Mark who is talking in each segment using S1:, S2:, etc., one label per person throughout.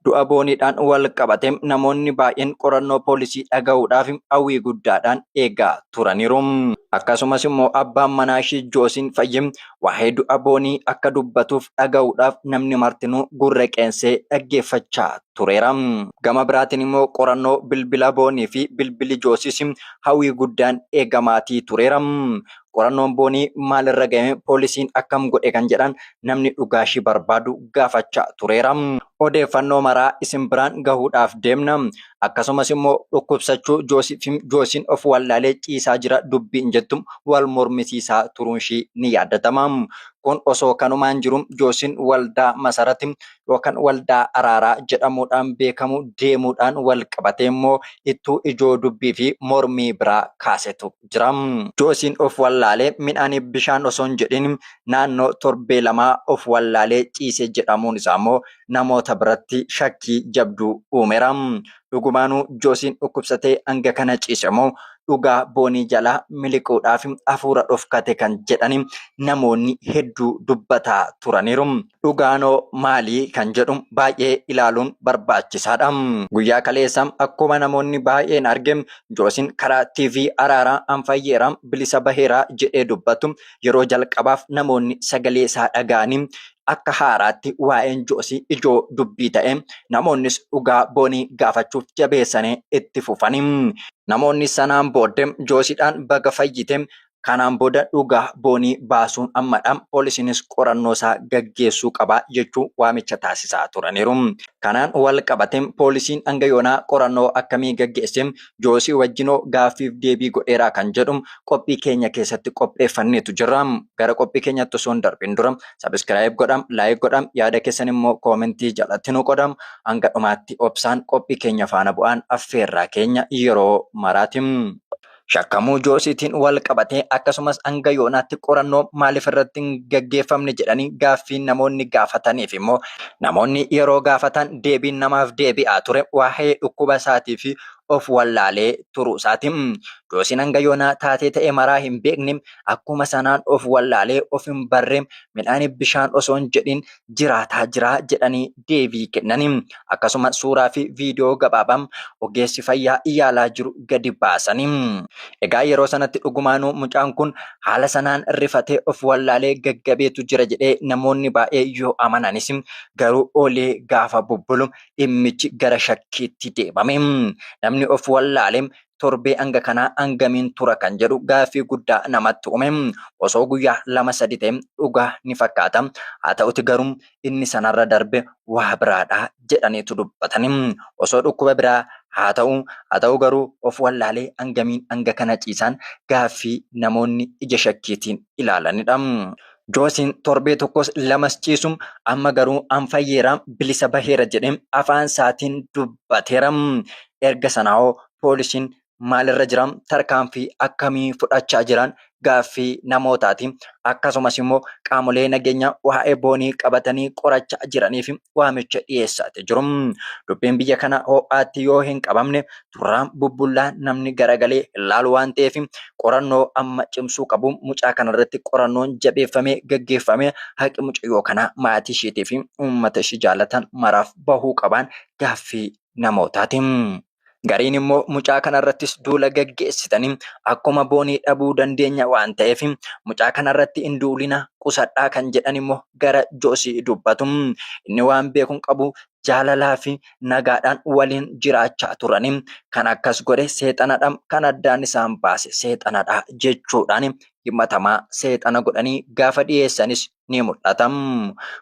S1: Du'a Booniidhaan wal qabate namoonni baay'een qorannoo poolisii dhaga'uudhaaf hawwii guddaadhaan eegaa turaniiru. Akkasumas immoo abbaan manaa ishii Joosiin Fayyee waa'ee du'a Boonii akka dubbatuuf dhaga'uudhaaf namni martinuu gurra qeensee dhaggeeffachaa tureera. Gama biraatiin immoo qorannoo bilbila Boonii fi bilbilli Joosiis hawwii guddaan eegamaatii tureera. Qorannoon Boonii maalirra ga'e, poolisiin akkam godhe kan jedhan namni dhugaa ishii barbaadu gaafachaa tureera. Odeeffannoo maraa isin biraan gahuudhaaf deemna. Akkasumas immoo dhukkubsachuu Joosiin of wallaalee ciisaa jira dubbiin jettu wal mormisiisaa turuun ishii ni yaadatama. Kun osoo kanumaan jiru Joosiin waldaa Masarati yookaan waldaa araaraa jedhamuudhaan beekamu deemuudhaan wal qabatee immoo ittuu ijoo dubbii fi mormii biraa kaasetu jira. Joosiin of wallaalee midhaaniif bishaan osoo hin jedhin naannoo torbee lamaa of wallaalee ciise jedhamuun isaa immoo namoota biratti shakkii jabduu uumeera. Dhugumaanuu Joosiin dhukkubsatee hanga kana ciise moo dhugaa Boonii jalaa miliquudhaaf hafuura dhofkate kan jedhani namoonni hedduu dubbataa turaniiru. Dhugaanoo maalii kan jedhu baay'ee ilaaluun barbaachisaadha. Guyyaa kaleessa akkuma namoonni baay'een arge Joosiin karaa TV Araaraa an fayyeera bilisa baheera jedhee dubbatu yeroo jalqabaaf namoonni sagalee isaa dhaga'anii akka haaraatti waa'een Joosii ijoo dubbii ta'e namoonnis dhugaa Boonii gaafachuuf jabeessanii itti fufanii. Namoonni sanaan booddee Joosiidhaan baga fayyite kanaan booda dhugaa Boonii baasuun ammadha poolisiinis qorannoo isaa gaggeessuu qaba jechuun waamicha taasisaa turaniiru. Kanaan wal qabate poolisiin hanga yoonaa qorannoo akkamii gaggeesse, Joosii wajjinoo gaaffiif deebii godheeraa kan jedhu qophii keenya keessatti qopheeffanneetu jira. Gara qophii keenyatti osoo hin darbin dura subscribe godhaa, like godhaa, yaada keessan immoo koomentii jalatti nu qodaa. Hanga dhumaatti obsaan qophii keenya faana bu'aan affeerraa keenya yeroo maraati. Shakkamuu Joosiitiin wal qabatee akkasumas hanga yoonaatti qorannoo maaliif irratti hin gaggeeffamne jedhanii gaaffii namoonni gaafataniif immoo namoonni yeroo gaafatan deebiin namaaf deebi'aa ture waa'ee dhukkuba isaatii fi of wallaalee turuu isaati. Joosiin hanga yoonaa taatee ta'e maraa hin beekne akkuma sanaan of wallaalee of hin barre midhaaniif bishaan osoo hin jedhin jiraataa jira jedhanii deebii kennani. Akkasuma suuraa fi viidiyoo gabaabaa ogeessi fayyaa yaalaa jiru gadi baasani. Egaa yeroo sanatti dhugumaanuu mucaan kun haala sanaan rifatee of wallaalee gaggabeetu jira jedhee namoonni baay'ee yoo amananis garuu oolee gaafa bubbulu dhimmichi gara shakkiitti deemame. Namni of wallaale torbee hanga kanaa hangamiin tura kan jedhu gaaffii guddaa namatti uume. Osoo guyyaa 2-3 ta'e dhugaa ni fakkaata. Haa ta'uti garuu inni sanarra darbe waa biraadha jedhaniitu dubbatani. Osoo dhukkuba biraa haa ta'u haa ta'u garuu of wallaalee hangamiin hanga kana ciisaan gaaffii namoonni ija shakkiitiin ilaalanidha. Joosiin torbee tokkos lamas ciisu amma garuu an fayyeera bilisa baheera jedhee afaan isaatiin dubbateera. Erga sanaa hoo poolisiin maalirra jira? Tarkaanfii akkamii fudhachaa jiran? Gaaffii namootaati. Akkasumas immoo qaamolee nageenyaa waa'ee Boonii qabatanii qorachaa jiraniif waamicha dhiyeessaati jiru. Dubbiin biyya kana ho'aatti yoo hin qabamne turraan bubbullaan namni garagalee hin laalu waan ta'eef qorannoo amma cimsuu qabu. Mucaa kanarratti qorannoon jabeeffamee gaggeeffamee haqi mucayyoo kanaa maatii isheetii fi uummata ishee jaalatan maraaf bahuu qabaan gaaffii namootaati. Gariin immoo mucaa kanarrattis duula gaggeessitanii akkuma Boonii dhabuu dandeenya waan ta'eef mucaa kanarratti hin duulina qusadhaa kan jedhan immoo gara Joosii dubbatu. Inni waan beeku hin qabu jaalalaa fi nagaadhaan waliin jiraachaa turanii kan akkas godhe seexanadha kan addaan isaan baase seexanadha jechuudhaan himatamaa seexana godhanii gaafa dhiyeessanis ni mul'ata.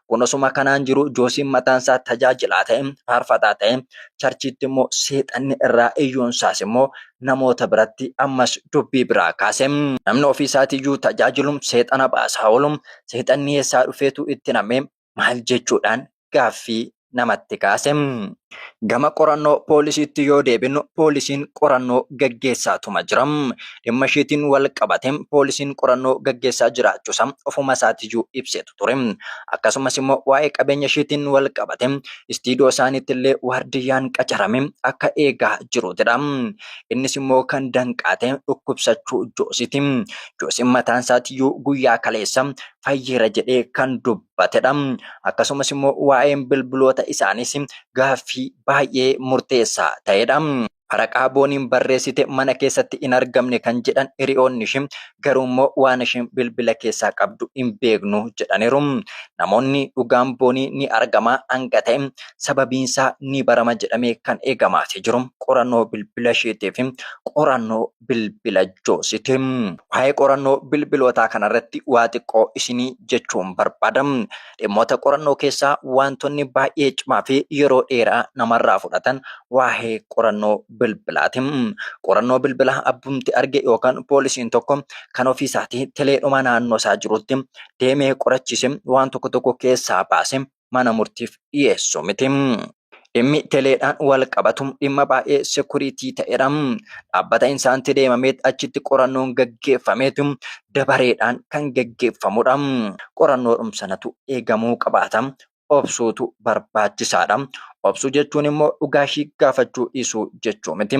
S1: Kun osuma kanaan jiru Joosiin mataan isaa tajaajilaa ta'e, faarfataa ta'e, charchiitti immoo seexanni irraa iyyuun isaas immoo namoota biratti ammas dubbii biraa kaase. Namni ofii isaatiiyyuu tajaajilu seexana baasaa oolu, seexanni eessaa dhufeetu itti nam'e maal jechuudhaan gaaffii namatti kaase. Gama qorannoo poolisiitti yoo deebinu poolisiin qorannoo gaggeessaatuma jira. Dhimma isheetiin wal qabate poolisiin qorannoo gaggeessaa jiraachuusaa ofuma isaatiiyyuu ibseetu ture. Akkasumas immoo waa'ee qabeenya isheetiin wal qabate istiidiyoo isaaniitti illee waardiyyaan qacarame akka eegaa jirutidha. Innis immoo kan danqaate dhukkubsachuu Joosiiti. Joosiin mataan isaatiiyyuu guyyaa kaleessa fayyeera jedhee kan dubbate. dubbatedha. Akkasumas immoo waa'een bilbiloota isaaniis gaaffii baay'ee murteessaa ta'edha. Waraqaa Booniin barreessite mana keessatti hin argamne kan jedhan hiriyoonni ishee garuu immoo waan isheen bilbila keessaa qabdu hin beeknu jedhaniiru. Namoonni dhugaan Boonii ni argama hanga ta'e sababiinsaa ni barama jedhamee kan eegamaati jiru qorannoo bilbila isheetii fi qorannoo bilbila Joositi. Waa'ee qorannoo bilbilootaa kanarratti waa xiqqoo isinii jechuun barbaada. Dhimmoota qorannoo keessaa wantoonni baay'ee cimaa fi yeroo dheeraa namarraa fudhatan waa'ee qorannoo bilbilaati. Qorannoo bilbilaa abbumti arge yookaan poolisiin tokko kan ofiisaatii teleedhuma naannoo isaa jirutti deemee qorachiise waan tokko tokko keessaa baase mana murtiif dhiyeessu miti. Dhimmi teleedhaan wal qabatu dhimma baay'ee sekuriitii ta'edha. Dhaabbata insaanti deemameet achitti qorannoon gaggeeffameetu dabareedhaan kan gaggeeffamudha. Qorannoodhum sanatu eegamuu qabaata. Obsuutu barbaachisaadha. Obsuu jechuun immoo dhugaa ishii gaafachuu dhiisuu jechuu miti.